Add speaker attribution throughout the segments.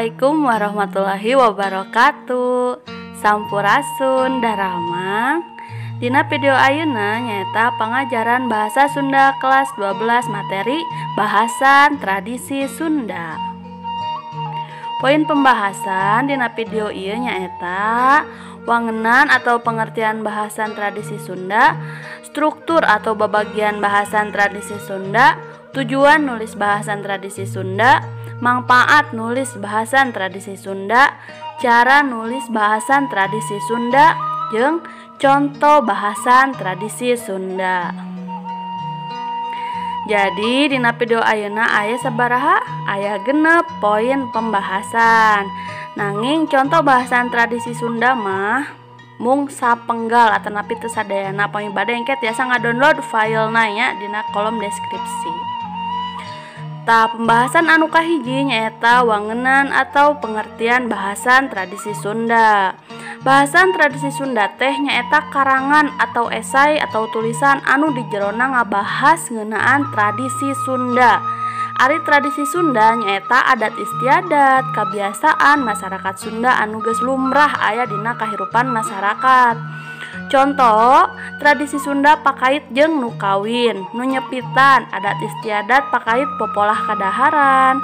Speaker 1: Assalamualaikum warahmatullahi wabarakatuh. Sampurasun daramang. Dina video ayeuna nyaeta pangajaran bahasa Sunda kelas 12 materi bahasan tradisi Sunda. Poin pembahasan dina video ieu nyaeta wangenan atau pengertian bahasan tradisi Sunda, struktur atau babagian bahasan tradisi Sunda, tujuan nulis bahasan tradisi Sunda, manfaat nulis bahasan tradisi Sunda, cara nulis bahasan tradisi Sunda, jeung contoh bahasan tradisi Sunda. Jadi dina video ayeuna aya sabaraha? Aya 6 poin pembahasan. Nanging contoh bahasan tradisi Sunda mah mung sapenggal atanapi teu sadayana. Pami bade engke tiasa ngadownload filena nya dina kolom deskripsi. Tah, pembahasan anu kahiji nyaeta wangenan atau pengertian bahasan tradisi Sunda. Bahasan tradisi Sunda teh nyaeta karangan atau esai atau tulisan anu di jerona ngabahas ngeunaan tradisi Sunda. Ari tradisi Sunda nyaeta adat istiadat, kebiasaan masyarakat Sunda anu geus lumrah aya dina kahirupan masyarakat. Contoh, tradisi Sunda pakait jeung nu kawin, nu nyepitan, adat istiadat pakait popolah kadaharan,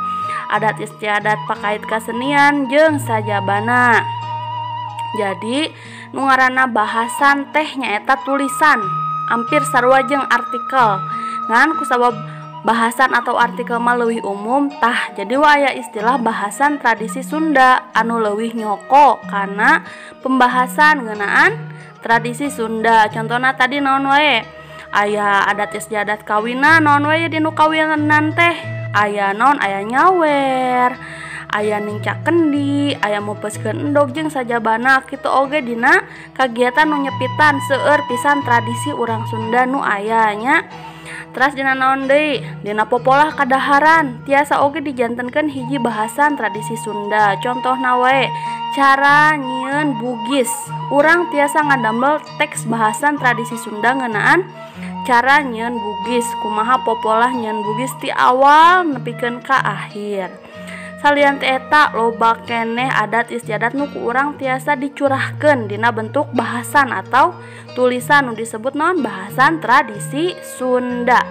Speaker 1: adat istiadat pakait kasenian jeung sajabana. Jadi, nu ngaranna bahasan teh nyaeta tulisan, hampir sarua jeung artikel. Ngan kusabab bahasan atau artikel mah leuwih umum, tah jadi aya istilah bahasan tradisi Sunda anu leuwih nyoko kana pembahasan ngeunaan tradisi Sunda. Contohna tadi naon wae? Aya adat istiadat kawinan naon wae di nu kawinan teh? Aya naon? Aya nyawer, aya nincak kendi, aya meupeuskeun endog jeung sajabana. Kitu oge dina kagiatan nu nyepitan seueur pisan tradisi urang Sunda nu aya nya. Teras dina naon deui? Dina popolah kadaharan tiasa oge dijantenkeun hiji bahasan tradisi Sunda. Contohna wae cara nyieun bugis. Urang tiasa ngadamel teks bahasan tradisi Sunda ngeunaan cara nyieun bugis, kumaha popolah nyieun bugis ti awal nepikeun ka akhir. Salian ti eta loba keneh adat istiadat nu ku urang tiasa dicurahkeun dina bentuk bahasan atau tulisan nu disebut naon? Bahasan tradisi Sunda.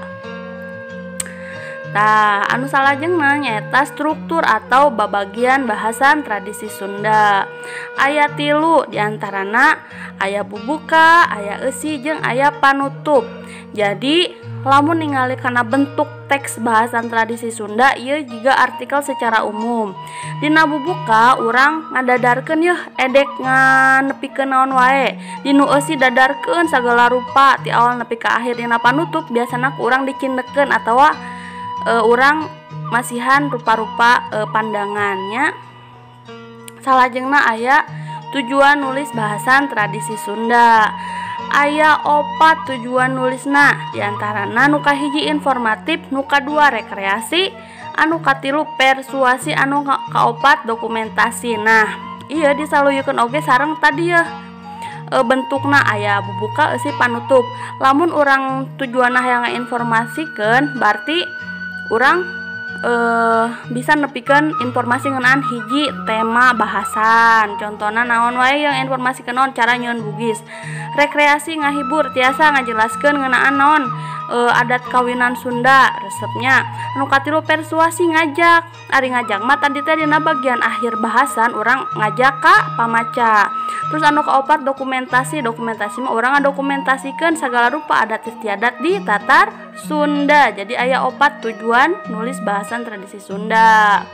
Speaker 1: Tah, anu salajengna nyaeta struktur atau babagian bahasan tradisi Sunda. Aya 3 diantarana aya bubuka, aya eusi jeung aya panutup. Jadi lamun ningali kana bentuk teks bahasan tradisi Sunda ieu jiga artikel secara umum. Dina bubuka urang ngadadarkeun yeuh edek nganepikeun naon wae. Dinu eusi dadarkeun sagala rupa ti awal nepi ka akhir. Dina panutup biasana ku urang dicindekeun atawa urang masihan rupa-rupa pandangannya. Salajengna aya tujuan nulis bahasan tradisi Sunda. Aya 4 tujuan nulisna, diantarana nu kahiji informatif, nu kadua rekreasi, anu katilu persuasi, anu kaopat dokumentasi. Nah, ieu disaluyukeun oge sareng tadi yeuh bentukna aya bubuka eusi panutup. Lamun urang tujuanna hayang ngainformasikeun berarti urang bisa nepikeun informasi ngeunaan hiji tema bahasan. Contohna naon wae yang informasi naon cara nyieun bugis. Rekreasi ngahibur tiasa ngajelaskeun ngeunaan naon adat kawinan Sunda resepnya. Anu katilu persuasi ngajak. Ari ngajak mah tadi teh dina bagian akhir bahasan urang ngajak ka pamaca. Terus anu kaopat dokumentasi. Dokumentasi mah urang ngadokumentasikeun sagala rupa adat istiadat di tatar Sunda. Jadi aya 4 tujuan nulis bahasan tradisi Sunda.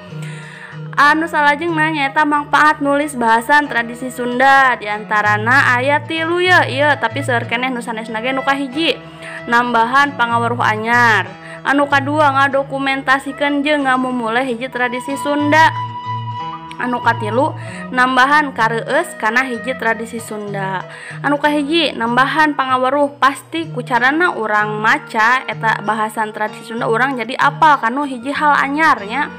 Speaker 1: Anu salajengna nyaeta manfaat nulis bahasan tradisi Sunda. Diantarana aya 3 ye ieu tapi seueur keneh nu sanesna ge. Nu kahiji nambahan pangaweruh anyar, anu kadua ngadokumentasikeun jeung ngamumule hiji tradisi Sunda, anu katilu nambahan kareueus kana hiji tradisi Sunda. Anu kahiji nambahan pangaweruh pasti ku carana urang maca eta bahasan tradisi Sunda urang jadi apal kanu hiji hal anyar nya.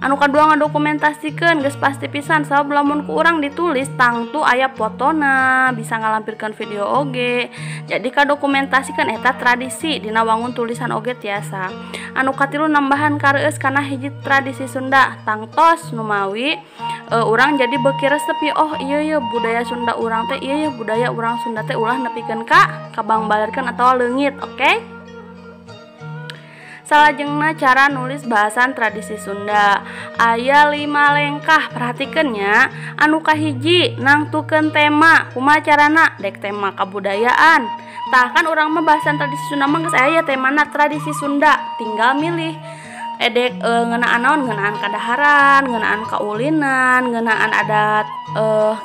Speaker 1: Anu kadua ngadokumentasikeun geus pasti pisan sabab lamun ku urang ditulis tangtu aya fotona, bisa ngalampirkeun video oge. Jadi kadokumentasikeun eta tradisi dina wangun tulisan oge tiasa. Anu katilu nambahan kareueus kana hiji tradisi Sunda tangtos numawi urang jadi beuki resep oh iya ya budaya Sunda urang teh iya ya budaya urang Sunda teh ulah nepikeun ka kabangbalerkeun atawa leungit, oke? Salajengna cara nulis bahasan tradisi Sunda aya 5 lengkah, perhatikeun nya. Anu kahiji nangtukeun tema, kumaha carana? Dek tema kabudayaan. Tah kan urang mah bahasan tradisi Sunda mah geus aya temana tradisi Sunda, tinggal milih edek ngeunaan naon, ngeunaan kadaharan, ngeunaan kaulinan, ngeunaan adat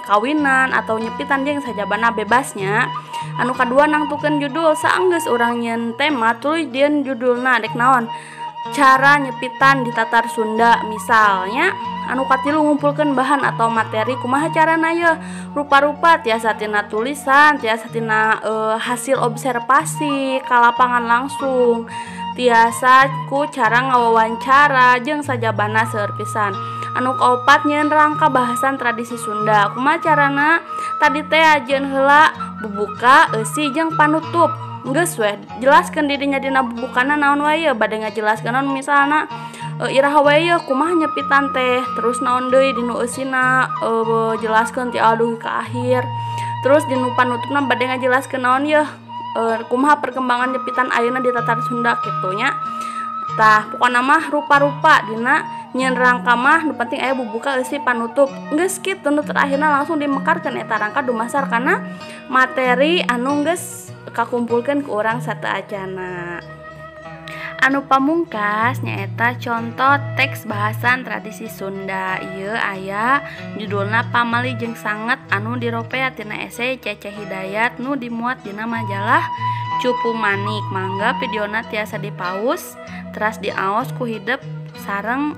Speaker 1: kawinan atau nyepitan jeung sajabana bebasnya. Anu kadua nangtukeun judul, saenggeus urang nyeun tema tuluy dieun judulna dek naon, cara nyepitan di Tatar Sunda misalnya. Anu katilu ngumpulkeun bahan atau materi, kumaha carana yeuh? Rupa-rupa tiasa tina tulisan, tiasa tina hasil observasi ka lapangan langsung, tiasa ku cara ngawawancara jeung sajabana seueur pisan. Anu kaopat nyeun rangka bahasan tradisi Sunda, kumaha carana? Tadi teh ajeun heula bubuka, eusi jeung panutup. Geus weh jelaskeun dirinya dina bubukana naon wae yeuh, bade ngajelaskeun naon misalna iraha wae yeuh kumaha nyepitan teh, terus naon deui dinu eusina jelaskeun ti awal dugi ka akhir. Terus dinu panutupna bade ngajelaskeun naon yeuh, kumaha perkembangan nyepitan ayeuna di Tatar Sunda kitu nya. Tah pokona mah rupa-rupa dina nyeun rangka mah nu penting aya bubuka eusi panutup. Geus kitu nu terakhirna langsung dimekarkeun eta rangka dumasar kana materi anu geus kakumpulkeun ku urang sateuacana. Anu pamungkas nyaeta contoh teks bahasan tradisi Sunda. Ieu aya judulna Pamali jeung Sanget anu diropea tina esai Cece Hidayat nu dimuat dina majalah Cupu Manik. Mangga videona tiasa dipaus teras diaos ku hidep sareng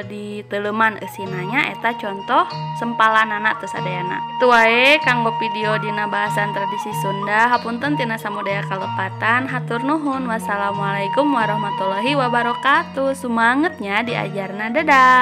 Speaker 1: di teleman eusinanya eta contoh sempalanana teu sadayana. Kitu wae kanggo video dina bahasan tradisi Sunda. Hapunten tina samudaya kalepatan. Hatur nuhun. Wassalamualaikum warahmatullahi wabarakatuh. Sumangetnya diajarna, dadah.